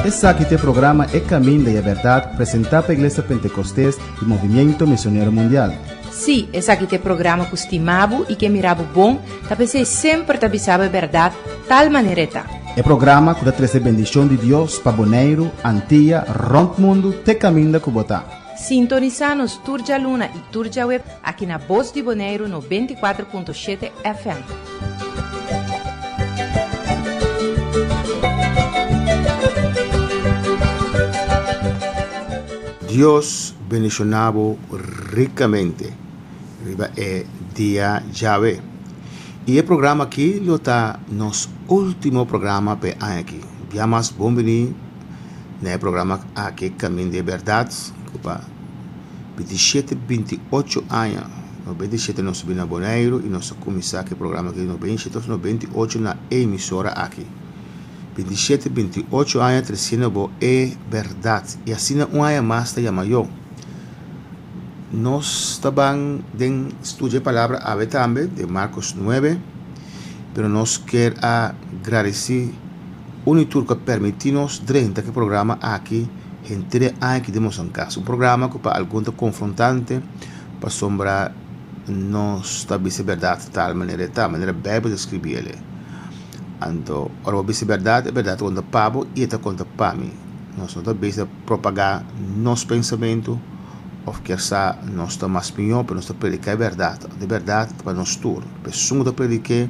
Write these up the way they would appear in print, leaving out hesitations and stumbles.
Esaki ta e programa E Caminda y e Berdad presenta pa Iglesia Pentecostes y Movimiento Misionero Mundial. Sí, esaki ta e programa ku stima bo i ke mira bo bon, ta p'esei semper ta bisa bo e bèrdat tal manera e ta. E programa ku ta trese bendishon di Dios pa Boneiru, Antia, rònt mundu te kaminda ku bo ta. Sintonisá nos tur djaluna i tur djaweb aki na Bos di Boneiru 94.7 FM. Dios bendiciona bo ricamente riba e dia djawe. Y e programa aki lo ta nos ultimo programa p'e aña aki. Bia mas bon bini na e programa aki Camin di e Berdad cu pa 27, 28 aña, 97 nos a bini na Boneiru y nos a cuminsa cu e programa aki 97 of 98 na e emisora aki. 27, 28 aña treciendo bo e berdad y asina un aña mas ta yama yo. Nos ta ban den studia e palabra awe tambe den Marcos 9, pero nos kier a gradeci un y tur cu a permiti nos drenta cu e programa aki henter e aña aki den Mosankas. Un programa cu pa algun ta confrontante pasobra nos ta bisa e berdad tal manera e ta, manera Bijbel ta scribi el. Anto, ora bo bisa e bèrdat, e bèrdat ta konta pa bo i e ta konta pa mi. Nos no ta bisa propagá nos pensamentu òf kier sa nos ta mas mihó, pero nos ta prediká e bèrdat. Anto e bèrdat ta pa nos tur, pa esun ku ta predik'é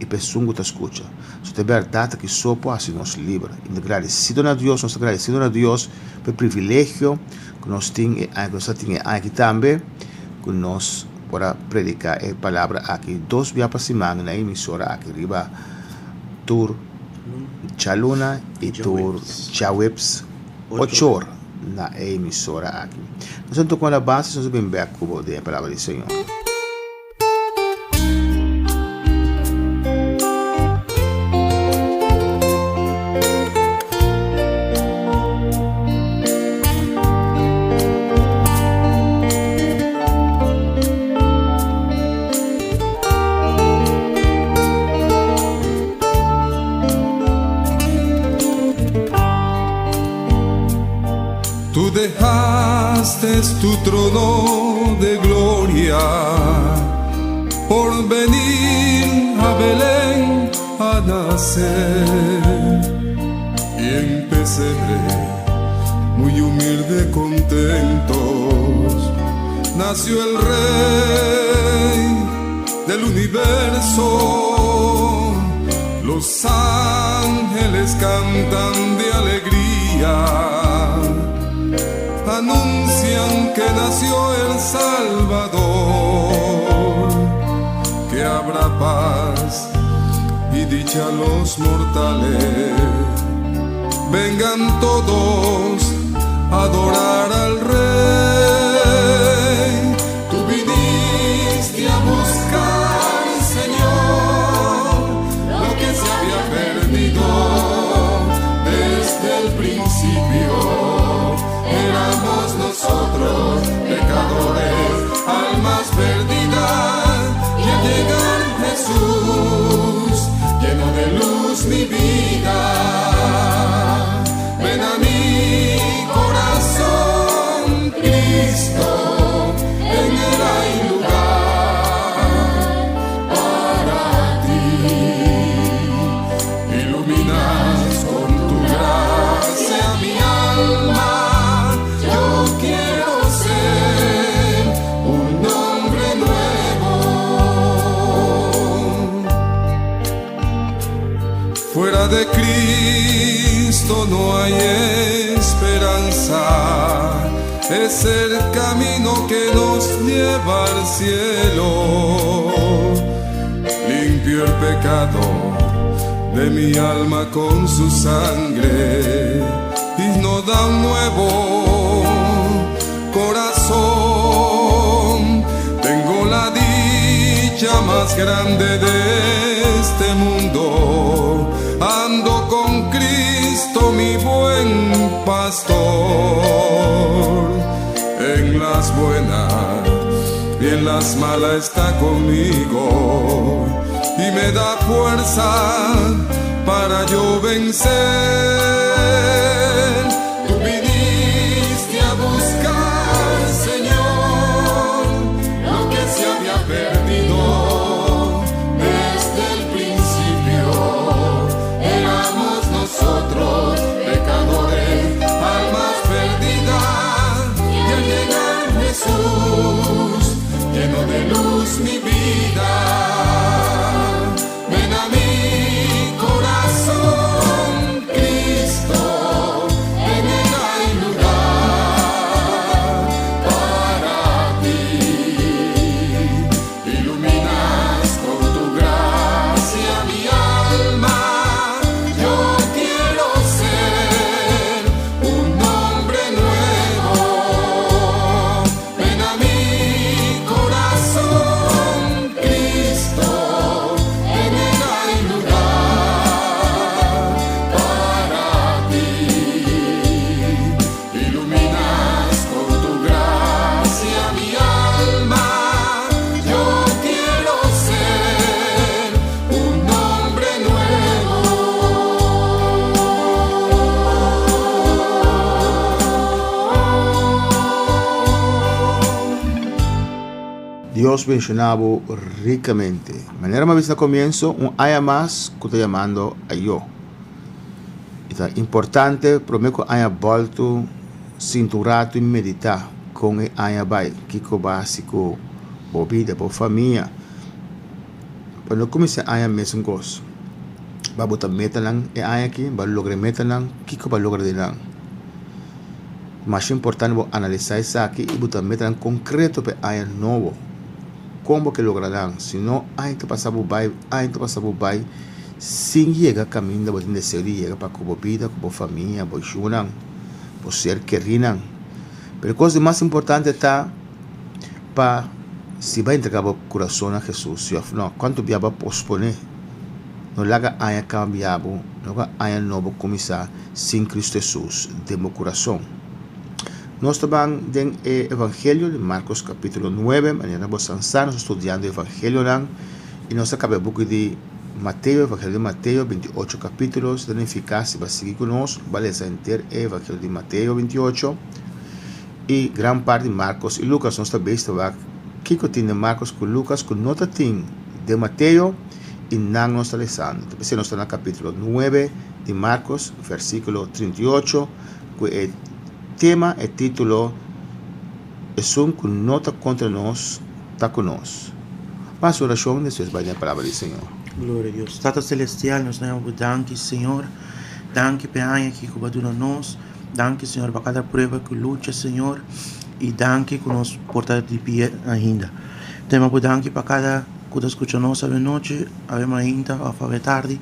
i pa esun ku ta skucha. So ta e bèrdat aki so por hasi nos liber. I mi ta gradesido na Dios, nos ta gradesido na Dios pa e privilegio ku nos tin e aña ku nos ta tin e aña aki tambe, ku nos por a prediká e palabra aki dos bia pa siman na e emisora aki riba tur djaluna i tur djaweps ocho or na e emisora aki. Nos a toka un alabansa i nos a bin bek ku bo den e palabra di Señor. Tú dejaste tu trono de gloria por venir a Belén a nacer. Y en pesebre, muy humilde, contentos, nació el Rey del universo. Los ángeles cantan de alegría, anuncian que nació el Salvador, que habrá paz y dicha a los mortales. Vengan todos a adorar al Rey. Tú viniste a buscar, Señor, lo que se había perdido desde el principio. Éramos nosotros pecadores, almas perdidas, y al llegar Jesús, lleno de luz mi vida. Ven a mi corazón, Cristo, en él hay lugar para ti. Iluminas con tu gracia mi alma. Yo quiero ser un hombre nuevo. Fuera de Cristo no hay esperanza. Es el camino que nos lleva al cielo. Limpió el pecado de mi alma con su sangre y nos da un nuevo corazón. Tengo la dicha más grande de este mundo. Ando con Cristo, mi buen pastor. En las buenas y en las malas está conmigo y me da fuerza. para yo vencer. Tú viniste a buscar, Señor, lo que se había perdido desde el principio. Éramos nosotros pecadores, almas perdidas, y al llegar Jesús, llenó de luz mi vida. Ven a mi corazón, Cristo, en él hay lugar para ti. Iluminas con tu gracia mi alma. Yo quiero ser un hombre nuevo. Ven a mi corazón, Cristo, en él hay lugar para ti. Iluminas con tu gracia mi alma. Yo quiero ser un hombre nuevo. Dios bendishoná bo rikamente. Manera m'a bisa na komienso, un aña mas ku ta yamando ayó. I ta importante promé ku aña bòltu sinta un ratu i meditá kon e aña bai, kiko bo a hasi ku bo bida, bo famia. Pa no kuminsá aña mesun kos. Ba bo ta metanan e aña aki, bo a logra e metanan, kiko bo a logra di nan? Masha importante bo analisá esaki i bo ta metanan konkreto pa e aña nobo. Kon bo ke logra nan? Si no, aña ta pasa bo bai, aña ta pasa bo bai sin yega kaminda bo tin deseo di yega pa ku bo bida, ku bo famia, bo yunan, bo ser kerinan. Pero e kos di mas importante ta pa si bo a entrega bo kurason na Hesus si òf no. Kuantu bia bo a posponé? No laga aña kambia bo, no laga aña nobo kuminsá sin Kristu Hesus den bo kurason. Nos ta ban den e Evangelio di Marcos capítulo 9, manera bo san sa nos ta studiando Evangelionan y nos a caba e buki di Mateo, Evangelio di Mateo, 28 capítulos, ta nifica si bo a sigui cu nos, bo a lesa henter e Evangelio di Mateo 28 y gran parti di Marcos y Lucas. Nos ta bes ta wak kico tin den Marcos cu Lucas cu no ta tin den Mateo y nan nos ta lesando. Ta p'esei nos ta na capítulo 9 di Marcos, versículo 38. Ku e tema e título Esun ku no ta kontra nos, ta ku nos. Mas orashon despues bai den e palabra di Señor. Gloria a Dios. Tata Celestial, nos ta yama bo danki, Señor. Danki pa e aña aki ku bo a duna nos. Danki, Señor, pa kada prueba ku lucha, Señor. I danki ku nos por ta di pie ainda. Ta yama bo danki pa kada ku ta skucha nos awe nochi, awe mainta òf awe tardi.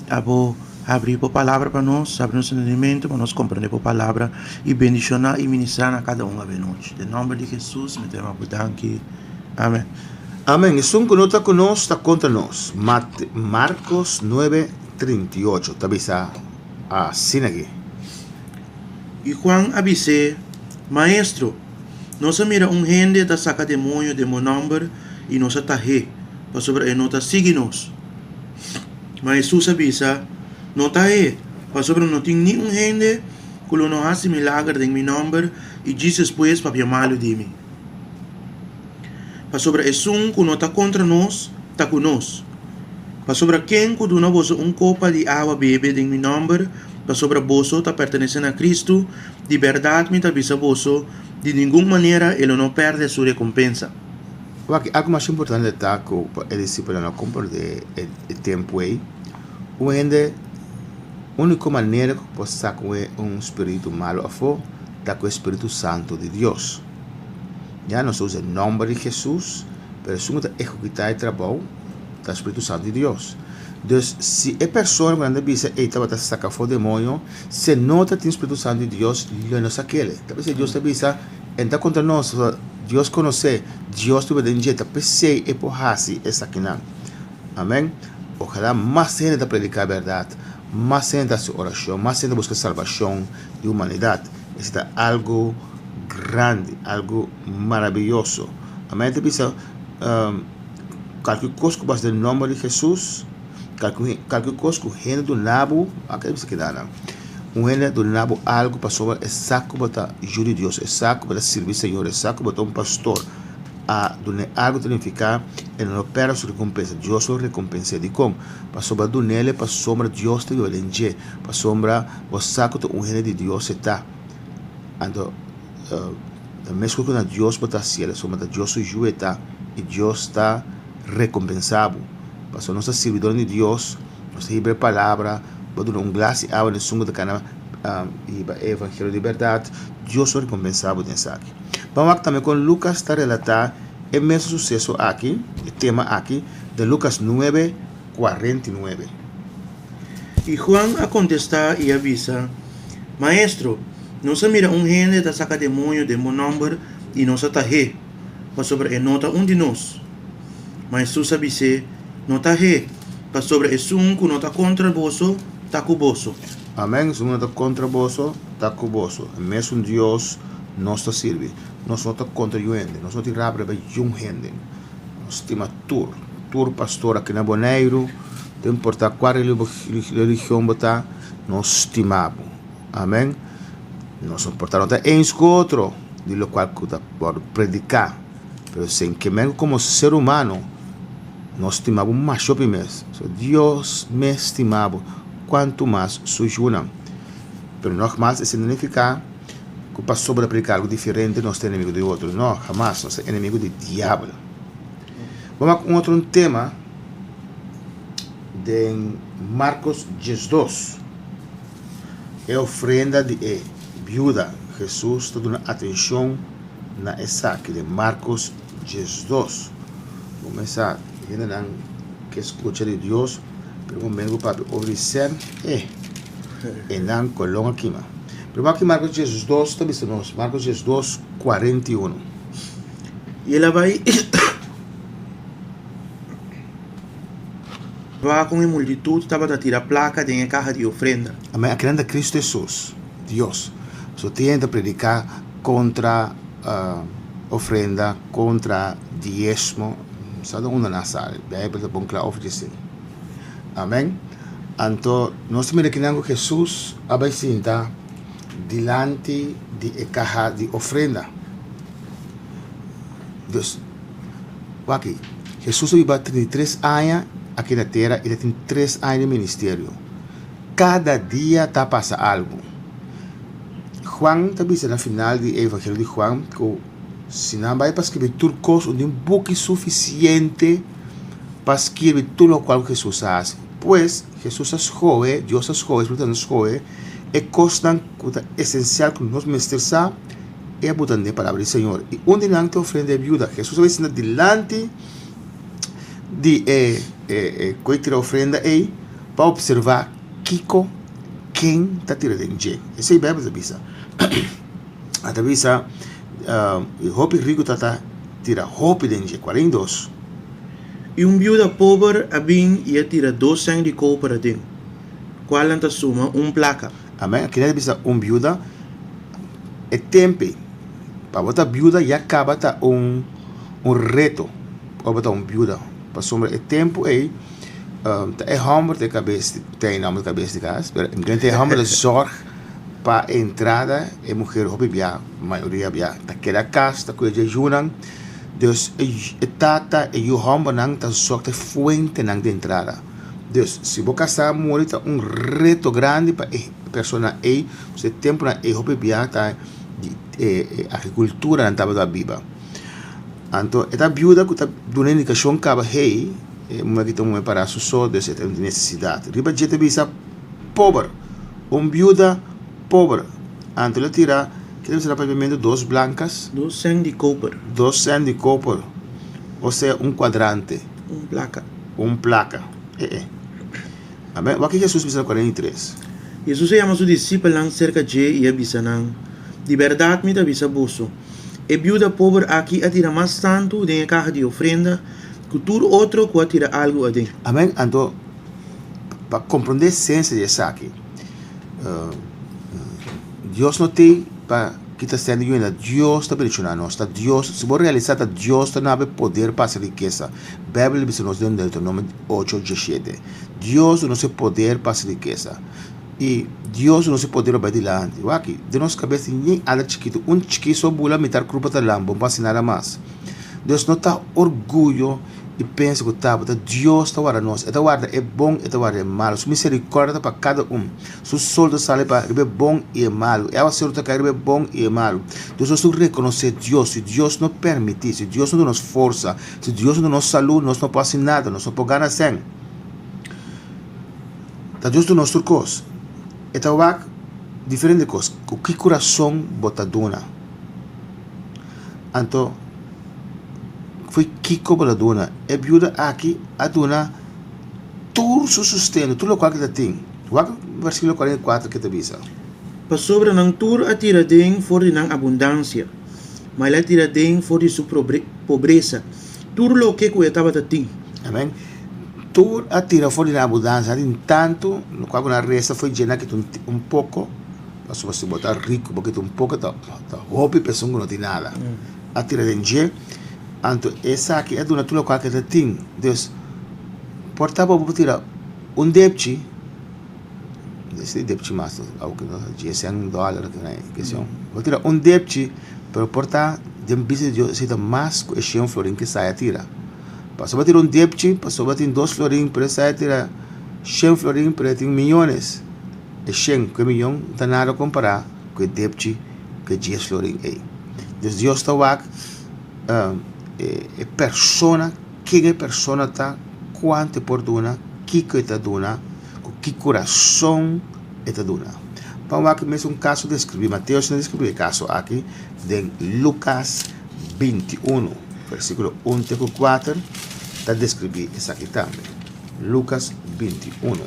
Abo. Habri bo palabra pa nos, habri nos entendimentu pa nos komprende bo palabra i bendishoná i ministrá na kada un avenochi. Den nòmber di Hesus mi ta yama bo danki. Amen. Amen. Esun ku no ta ku nos ta kontra nos. Mat Markos nuebe, 38 ta bisa asina aki. I Juan a bis'é, Maestro, nos a mira un hende ta saka demoño den bo nòmber i nos a tah'é, pasobra e no ta sigui nos. Ma Hesus a bisa, No ta e, pasobra no tin ni un hende ku lo no hasi milager den mi nòmber i djis despues papia malu di mi. Pasobra esun ku no ta kontra nos, ta ku nos. Pasobra ken ku duna boso un kopa di awa bebe den mi nòmber, pasobra boso ta pertenesé na Kristu, di bèrdat mi ta bisa boso, di ningun manera e lo no pèrdè su rekompensa. Wak, algu mas importante ta ku pa e disipelnan a komprendé e tempu ei, un hende úniko manera ku por saka un spiritu malu afó ta ku e spiritu santu di Dios. Ya nos ta usa e nòmber di Hesus, pero esun ku ta ehekutá e trabou ta spiritu santu di Dios. Dus, si e persona ku nan ta bisa ei tabata saka afó demoño, si e no ta tin spiritu santu di Dios, lo no sak'el. Ta p'esei Dios ta bisa. E ta kontra nos, pasobra Dios konosé, Dios biba den dje, ta p'esei e por hasi esakinan. Amèn. Ojalá mas hende ta prediká bèrdat, mas hende ta hasi orashon, mas hende ta buska salbashon di humanidat. Esei ta algu grandi, algu maraviyoso. Amèn. E ta bisa, Kualke kos ku bo hasi den nòmber di Hesus, Kalke kos ku hende duna bo, a bisa keda nan. Un hende duna bo algu pasobra e sa ku bo ta yu di Dios, e sa ku bo ta sirbi Señor, e sa ku bo ta un pastor. A dun'é algu ta nifiká e no lo pèrdè su rekompensa. Dios lo rekompens'é. Dikon? Pasobra dun'é pasobra Dios ta biba den dje, pasobra bo sa ku ta un hende di Dios e ta. Anto, ta meskos ku na Dios bo ta hasiel, pasobra ta Dios su yu e ta, i Dios ta rekompensá bo. Pasobra nos ta sirbidornan di Dios, nos ta hiba e palabra, bo duna un glas di awa na esun ku ta kana hiba e evangelio di bèrdat, Dios lo rekompensá bo den esaki. Ban wak tambe kon Lukas ta relatá e mesun suseso aki, e tema aki, den Lukas nuebe, 49. I Juan a kontestá i a bisa, Maestro, nos a mira un hende ta saka demoño den bo nòmber i nos a tah'é, pasobra e no ta un di nos. Ma Hesus a bis'é, No tah'é, pasobra esun ku no ta kontra boso ta ku boso. Amèn, esun ku no ta kontra boso ta ku boso. E mesun Dios nos ta sirbi. Nos no ta kontra yu hende, nos no tin rabia riba yun hende. Nos stima tur, tur pastor aki na Boneiru, no importa kua religion bo ta, nos stima bo. Amen. Nos no por ta no ta eens ku otro di lokual ku ta wòrdu prediká, pero sin ke men komo ser humano nos stima bo masha hopi mes. So Dios mes stima bo kuantu mas su yunan. Pero nogmals esei no nifiká ku pasobra ta prediká algu diferente nos ta enemigo di otro. No, hamas. Nos ta enemigo di diabel. Bo wak un otro tema den Marcos 12. E ofrenda di e biuda. Hesus ta duna atenshon na esaki den Marcos 12. Bo mesa hendenan ke skucha di Dios, pero momento ku papia over di sèn, eh, e nan kolon a kima. Pero wak Marcos 12 ta bisa nos, Marcos 12, 41. I el a bai wak kon e multitut tabata tira plaka den e kaha di ofrenda. Amen, akinan ta Cristo Hesus, Dios. So tin hende ta prediká kontra ofrenda, kontra diesmo, sa ta unda nan sali. Beibel ta bon kla over di esei. Amen. Anto nos ta mira kinan ku Hesus a bai sinta dilanti di e kaha di ofrenda. Dus, wak aki, Hesus a biba 33 aña aki na tera i ta tin tres aña di ministerio. Kada dia ta pasa algu. Juan ta bisa na final di e Evangelio di Juan ku si nan bai pa skirbi tur kos, un tin buki sufisiente pa skirbi tur lokual ku Hesus a hasi. Pues, Hesus a skohe, Dios a skohe, Spiritu Santu a skohe e kosnan ku ta esensial ku nos mester sa e a buta den e Palabra di Señor. I un di nan ta ofrenda e biuda. Hesus a bai sinta dilanti di e e ku e tira ofrenda ei pa opservá kiko ken ta tira den dje. Esei Beibel ta bisa. A ta bisa i hopi riku ta ta tira hopi den dje. 42. I un biuda pober a bin i a tira dos sèn di koper aden, kualnan ta suma un plaka. Amen. Aki nan ta bisa un biuda. E tempe pa bo ta biuda ya kaba ta un un reto pa bo ta un biuda. Pasobra e tempu ei ta e hòmber ta e kabes ta e nòmber kabes di kas pero e hòmber ta zòrg pa e entrada e muher hopi bia mayoria bia ta keda kas ta kuida dje yunan. Dus e tata e yu hòmbernan ta zòrg ta e fuentenan di entrada. Dus si bo kasá muri ta un reto grandi pa e persona ei, pasobra e tempunan ei hopi bia ta di e agrikultura nan tabata biba. Anto e ta biuda ku ta duna indikashon kaba hey e muhé aki ta un muhé pará su so dus e ta un nesesidat. Riba dje ta bisa pober, un biuda pober. Anto el a tira, ke ta bisa na papiamentu dos blankas? Dos sèn di koper. Dos sèn di koper, osea un kuadrante. Un plaka. Un plaka. E e. Amen. Wak ki Hesus bisa na 43. Hesus a yama su disipelnan serka dje i a bisa nan, Di bèrdat mi ta bisa boso, e biuda pober aki a tira mas tantu den e kaha di ofrenda ku tur otro ku a tira algu aden. Amen. Anto, pa komprondé esensia di esaki, Dios no tin pa. kita sende yuda Dios ta bendiciona nos, ta Dios, si bo realisa ta Dios ta nabe poder pa haci rikesa. Bijbel ta bisa nos den Deuteronomio ocho diesshete, Dios duna nos e poder pa haci rikesa y Dios duna nos e poder pa bai dilanti. Wak, den nos cabes tin yen ala chikito, un chiki so bula mitar curpa ta lambo, bo no haci nada mas. Dios no ta orguyo i pensa ku tabata Dios ta warda nos. E ta warda e bon, e ta warda e malu. Su misericordia ta pa kada un. Su sol ta sali pa riba e bon i e malu. E awaseru ta kai riba e bon i e malu. Dus nos tin rekonosé Dios. Si Dios no permití, si Dios no duna nos forsa, si Dios no duna nos salú, nos no por hasi nada, nos no por gana sèn. Ta Dios duna nos tur kos. E ta wak diferente kos. Ku ki kurason bo ta duna? Anto, fo'i kiko bo ta duna? E biuda aki a duna tur su sustento, tur lokual ku e ta tin. Wak versíkulo 44 ke ta bisa. Pasobra nan tur a tira den for di nan abundansia, ma el a tira den for di su pobresa tur loke ku e tabata tin. Amen. Tur a tira for di nan abundansia, nan tin tantu, lokual ku nan resta fo'i dje nan kita un poko. Pasobra si bo ta riku bo kita un poko ta hopi pa esun ku no tin nada. A tira den dje, anto esaki a duna tur lokual ku e ta tin. Dus, por ta bo por tira un depchi, esei depchi mas awo ku diesen dòler kesion, bo tira un depchi pero por ta den bista di Dios esei ta mas ku e shen florin ku esei a tira. Pasobra bo tira un depchi, pasobra bo tin dos florin pero esei a tira shen florin pero e tin miyones. E shen ku e miyon no ta nada kompará ku e depchi ku e dies florin ei. Dus Dios ta wak e persona, ken e persona ta, kuantu e por duna, kiko e ta duna, ku ki kurason e ta duna. Ban wak e mesun kaso deskribí, Mateo asina deskribí e kaso aki den Lukas 21, versíkulo un te ku kuater ta deskribí esaki tambe. Lukas 21.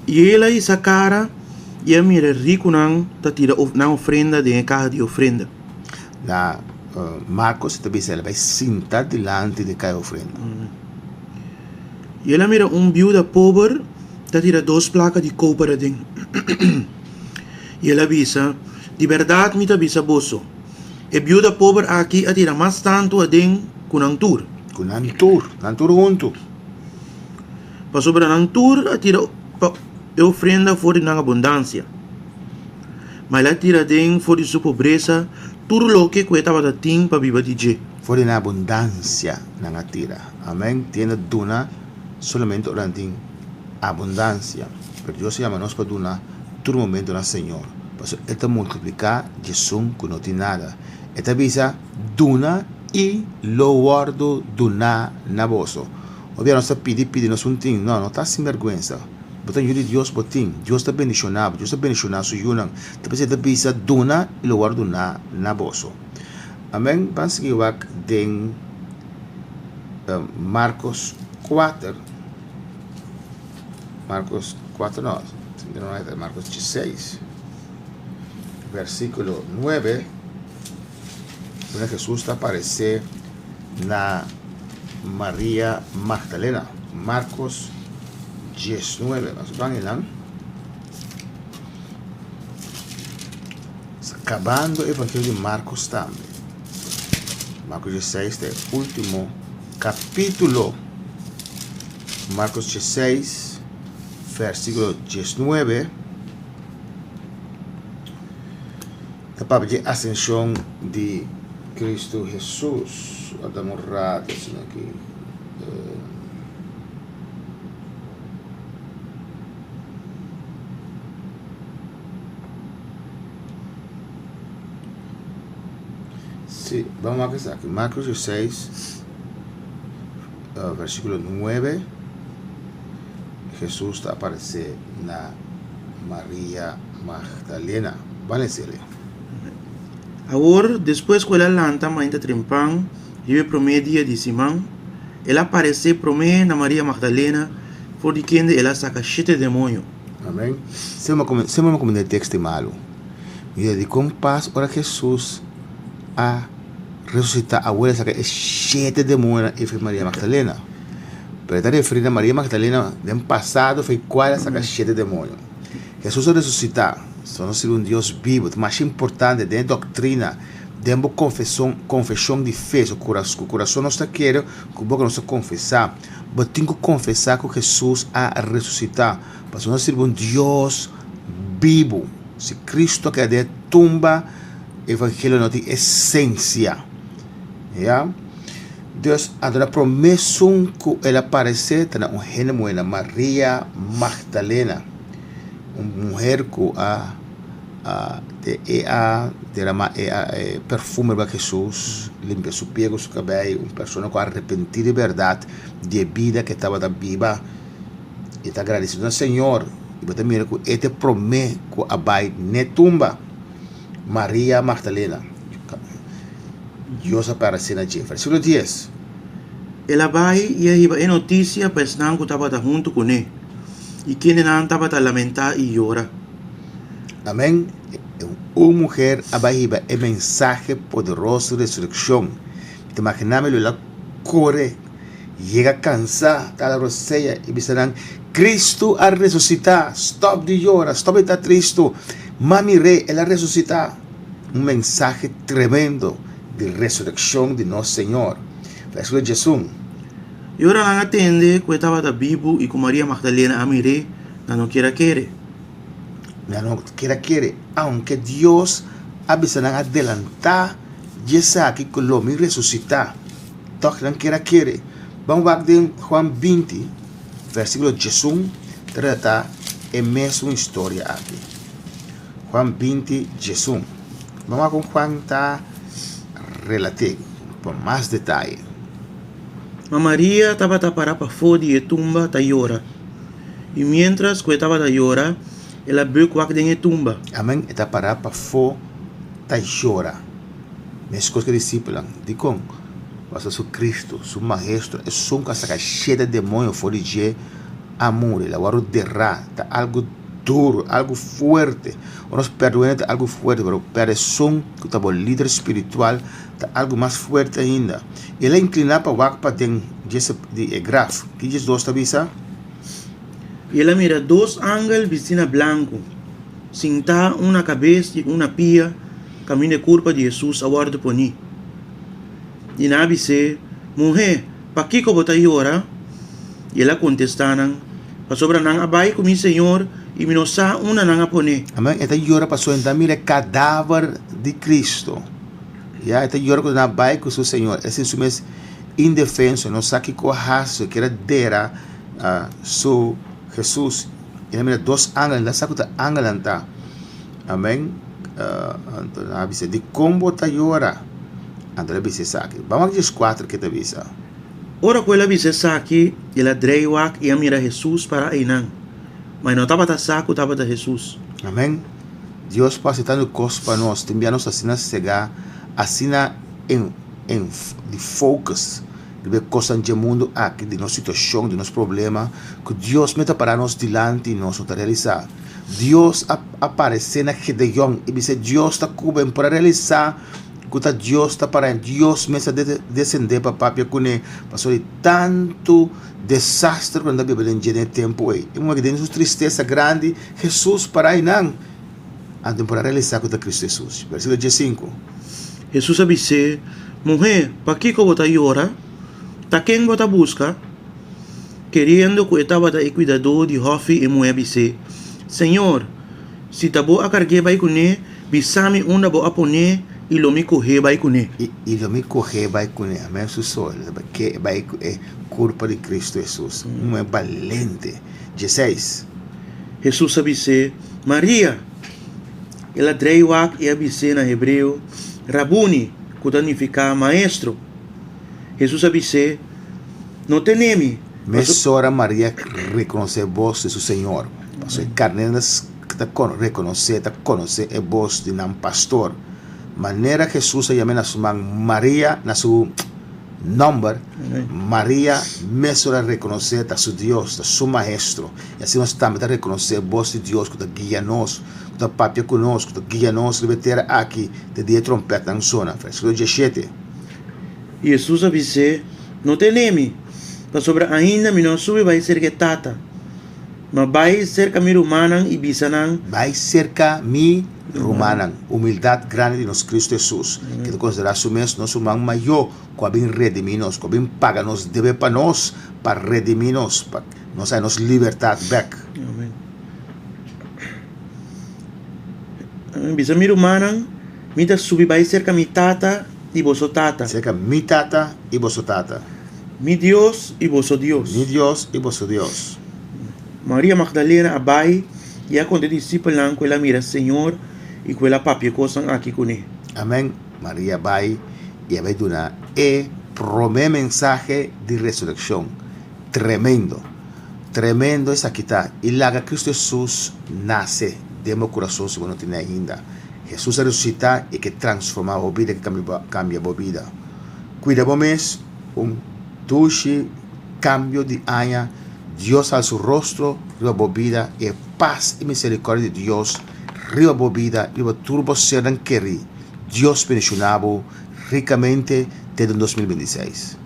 I el a hisa kara i a mira e rikunan ta tira nan ofrenda den e kaha di ofrenda. Na Markos e ta bisa el a bai sinta dilanti di e kaha di ofrenda. I el a mira un biuda pober ta tira dos plaka di koper aden. I el a bisa, Di bèrdat mi ta bisa boso, e biuda pober aki a tira mas tantu aden ku nan tur. Ku nan tur, nan tur huntu. Pasobra nan tur a tira pa e ofrenda for di nan abundansia, ma el a tira den for di su pobresa tur loke ku e tabata tin pa biba di dje. For di nan abundansia nan a tira. Amen. Tiende duna solamente ora nan tin abundansia. Pero Dios a yama nos pa duna tur momento na Señor, pasobra E ta multipliká djesun ku no tin nada. E ta bisa, Duna i lo wòrdu duná na boso. Obia nos ta pidi pidi nos un tin. No, no ta sinbèrgwensa. Bo ta yu di Dios, bo tin. Dios ta bendishoná bo, Dios ta bendishoná su yunan. Ta p'esei e ta bisa, Duna i lo wòrdu duná na boso. Amèn. Ban sigui wak den Markos kuater. Markos kuater no, Markos diesseis, versíkulo nuebe. Ora Hesus ta aparesé na Maria Magdalena. Markos 19. Nos ban einan. Kabando e evangelio di Markos tambe. Markos 16 ta e último kapítulo. Markos 16, versíkulo 19. Ta papia dje asenshon di Kristu Hesus. A dam un rato asina aki. Si, ban wak esaki. Marcos 16, versículo 9, Hesus ta aparesé na Maria Magdalena. Ban lesele. Awor, despues ku el a lanta mainta trempan riba e promé dia di siman, el a paresé promé na Maria Magdalena, for di kende el a saka shete demoño. Amen. Semper mi a komende e tekst malu. Mi ta di kon pas ora Hesus a resusitá awor el a saka e shete demoñonan ei for Maria Magdalena. Pero e ta referí na Maria Magdalena den pasado for e kual el a saka shete demoño. Hesus a resusitá. So nos sirbi un Dios bibu. Ta masha importante den e doktrina, den bo konfeson, konfeshon di fe, so ku kurason nos ta kere, ku boka nos ta konfesá. Bo tin ku konfesá ku Hesus a resusitá, pasobra nos sirbi un Dios bibu. Si Kristu a keda den e tumba, evangelio no tin esensia. Ya. Dios a duna promé esun ku el a paresé ta na un hende muhé, na Maria Magdalena, un muher ku a a te e a derama e a e perfume riba Hesus, limpia su pie ku su kabei, un persona ku a arepentí di bèrdat di e bida ku e tabata biba. E ta agradesido na Señor i bo ta mira ku e ta e promé ku a bai n'e tumba. Maria Magdalena. Dios a parece na dje. Versículo 10. El a bai i a hiba e notisia pa esnan ku tabata huntu kuné, i kendenan tabata lamentá i yora. Amén. Un muher a bai hiba e mensahe poderoso di resurekshon. Mi ta imaginá mi lo el a kore, yega kansá, ta la rosea i bisa nan, Kristu a resusitá! Stòp di yora, stòp di ta tristu. M'a mir'é, el a resusitá! Un mensahe tremendo di resurekshon di nos Señor. Versíkulo diesun. I ora nan a tende ku e tabata bibu i ku Maria Magdalena a mir'é, nan no kier a kere. Nan no kier a kere, aunke Dios a bisa nan adelantá djesaki ku lo mi resusitá, tòg nan kier a kere. Ban wak den Juan 20, versíkulo 11, ta relatá e mesun historia aki. Juan 20, 11. Ban wak kon Juan ta relat'é pa mas detaye. Ma Maria tabata pará pafó di e tumba ta yora. I miéntras ku e tabata yora, el a bùk wak den e tumba. Amen, e ta pará pafó ta yora, meskos ku e disipelnan. Dikon? Pasobra su Kristu, su Maestro, esun ku a saka shete demoño for di dje, a muri. El a wòrdu derá. Ta algu duru, algu fuerte. Ora nos pèrdè un hende ta algu fuerte, pero pèrdè esun ku ta bo lider spiritual ta algu mas fuerte ainda. El a inkliná pa wak paden dje di e graf. Ki djes ta bisa? I el a mira dos angel bistí na blanku, sintá un na kabes i un na pia, kaminda e kurpa di Hesus a wòrdu poní. I nan a bis'é, Muhé, pakiko bo ta yora? I el a kontestá nan, Pasobra nan a bai ku mi Señor, i mi no sa unda nan a pon'é. Amen. E ta yora pasobra e ta mira e kadaver di Kristu. Ya, e ta yora ku nan a bai ku su Señor. E sinti su mes indefenso, e no sa kiko a hasi, e kier a dera su Hesus. E ta mira dos angel, e no sa ku ta angelnan ta. Amen. Anto nan a bisa, Dikon bo ta yora? Anto el a bisa esaki. Ban wak 14 ke ta bisa. Ora ku el a bisa esaki, el a drei wak i a mira Hesus para einan, ma e no tabata sa ku tabata Hesus. Amen. Dios por hasi tantu kos pa nos, tin bia nos asina segá, asina en en di focus riba e kosnan dje mundu aki, di nos situashon, di nos problema, ku Dios mester para nos dilanti i nos no ta realisá. Dios a aparesé na Gedeon i bis'é, Dios ta ku bo. E por a realisá ku ta Dios ta para, Dios mes a desendé pa papia kuné, pasobra di tantu desaster ku nan ta biba den dje den e tempu ei. E muhé den su tristesa grandi, Hesus para einan. Anto e por a realisá ku ta Kristu Hesus. Versíkulo 15. Hesus a bis'é, Muhé, pakiko bo ta yora? Ta ken bo ta buska? Keriendo ku e tabata e kuidadó di hòfi, e muhé a bis'é, Señor, si ta bo a karg'é bai kuné, bisa mi unda bo a pon'é i lo mi koh'é bai kuné. I lo mi koh'é bai kuné. Amén. Su sol ta ke bai ku e kurpa di Kristu Hesus. Un muhé balente. 16. Hesus a bis'é, Maria! El a drei wak i a bis'é na hebreo, Rabuni, ku ta nifiká Maestro. Hesus a bis'é, No tene mi, Mesora Maria rekonosé bos di su Señor, pasobra e karnénan ta rekonosé, ta konosé e bos di nan pastor. Manera Hesus a yam'é na su man Maria, na su nòmber, Maria mesora rekonosé ta su Dios, ta su Maestro. I asina nos tambe ta rekonosé bos di Dios ku ta guia nos, ku ta papia ku nos, ku ta guia nos riba e tera aki te dia e trompètnan sona. Versíkulo 17. I Hesus a bis'é, No tene mi, pasobra ainda mi no a subi bai serka e Tata. Ma bai serka mi rumannan i bisa nan. Bai serka mi rumannan. Humildat grandi di nos Kristu Hesus, ke ta konsiderá su mes nos ruman mayó, ku a bin redimí nos, ku a bin paga nos debe pa nos, pa redimí nos, pa nos haña nos libertat bèk. Amen. Amen. Bisa mi rumannan, mi ta subi bai serka mi Tata i boso Tata. Serka mi Tata i boso Tata. Mi Dios i boso Dios. Mi Dios i boso Dios. Maria Magdalena a bai i a konta e disipelnan ku el a mira Señor i ku el a papia e kosnan aki kuné. Amèn. Maria bai i a bai duna e promé mensahe di resurekshon. Tremendo! Tremendo esaki ta! I laga Kristu Hesus nase den bo kurason si bo no tene ainda. Hesus a resusitá i ke transformá bo bida, ke kambia bo bida. Kuida bo mes, un dushi kambio di aña, Dios hal su rostro riba bo bida i e pas i misericordia di Dios riba bo bida, riba tur bo sernan kerí. Dios bendiciona bo ricamente te den 2026.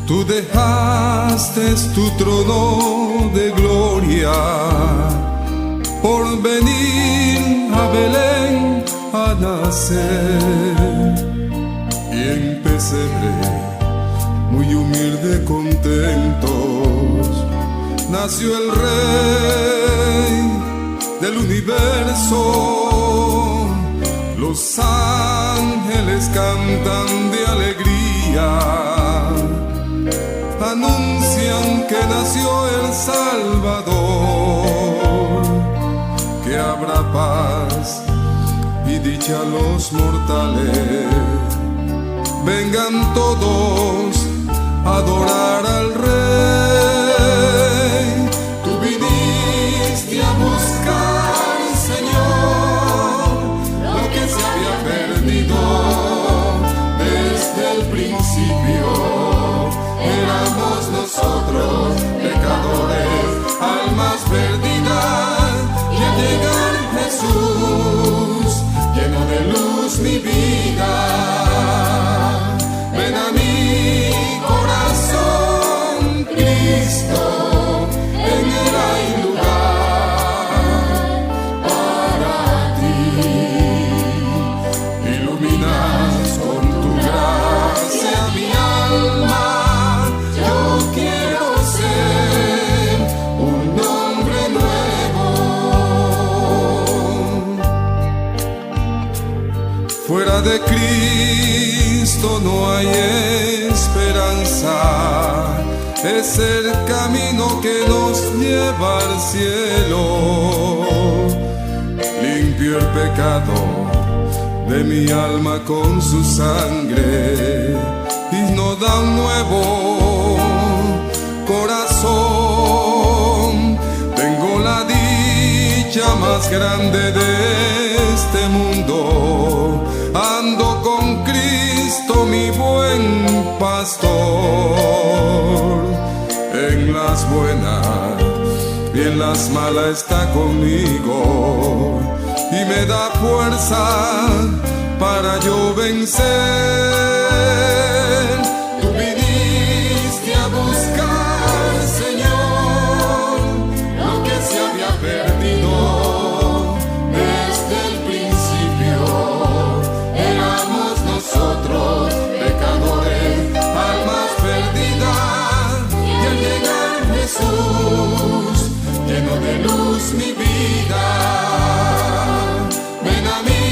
Tú dejaste tu trono de gloria por venir a Belén a nacer. Y en pesebre, muy humilde, contentos, nació el Rey del universo. Los ángeles cantan de alegría, anuncian que nació el Salvador, que habrá paz y dicha a los mortales. Vengan todos a adorar al Rey. Tú viniste a buscar, Señor, lo que se había perdido desde el principio. Éramos nosotros pecadores, almas perdidas, y al llegar Jesús llenó de luz mi vida. Ven a mi corazón, Cristo, en él hay lugar para ti. Iluminas con tu gracia mi alma. Yo quiero ser un hombre nuevo. Fuera de Cristo no hay esperanza. Es el camino que nos lleva al cielo. Limpio el pecado de mi alma con su sangre y nos da un nuevo corazón. Tengo la dicha más grande de este mundo. Ando con Cristo, mi buen pastor. En las buenas y en las malas está conmigo y me da fuerza para yo vencer. Tú viniste a buscar, Señor, lo que se había perdido desde el principio. Éramos nosotros pecadores, almas perdidas, y al llegar Jesús llenó de luz mi vida. Ven a mi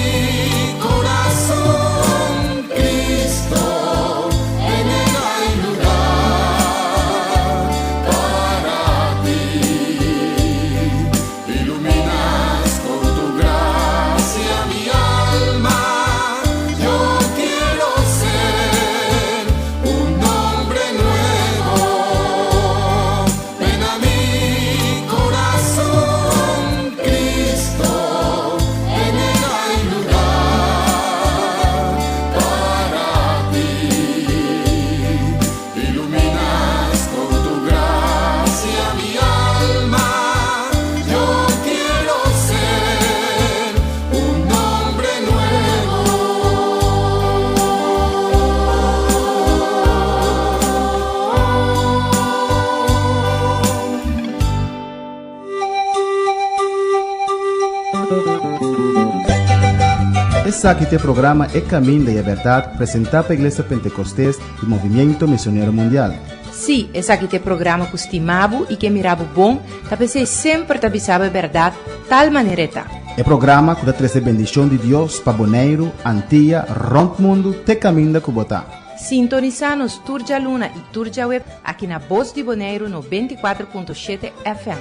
corazón, Cristo, Esaki ta e programa E Caminda y e Berdad presenta pa Iglesia Pentecostes y Movimiento Misionero Mundial. Sí, esaki ta e programa ku stima bo i ke mira bo bon, ta p'esei semper ta bisa bo e bèrdat tal manera e ta. E programa ku ta trese bendishon di Dios pa Boneiru, Antia, rònt mundu te kaminda ku bo ta. Sintonisá nos tur djaluna i tur djaweb aki na Bos di Boneiru 94.7 FM.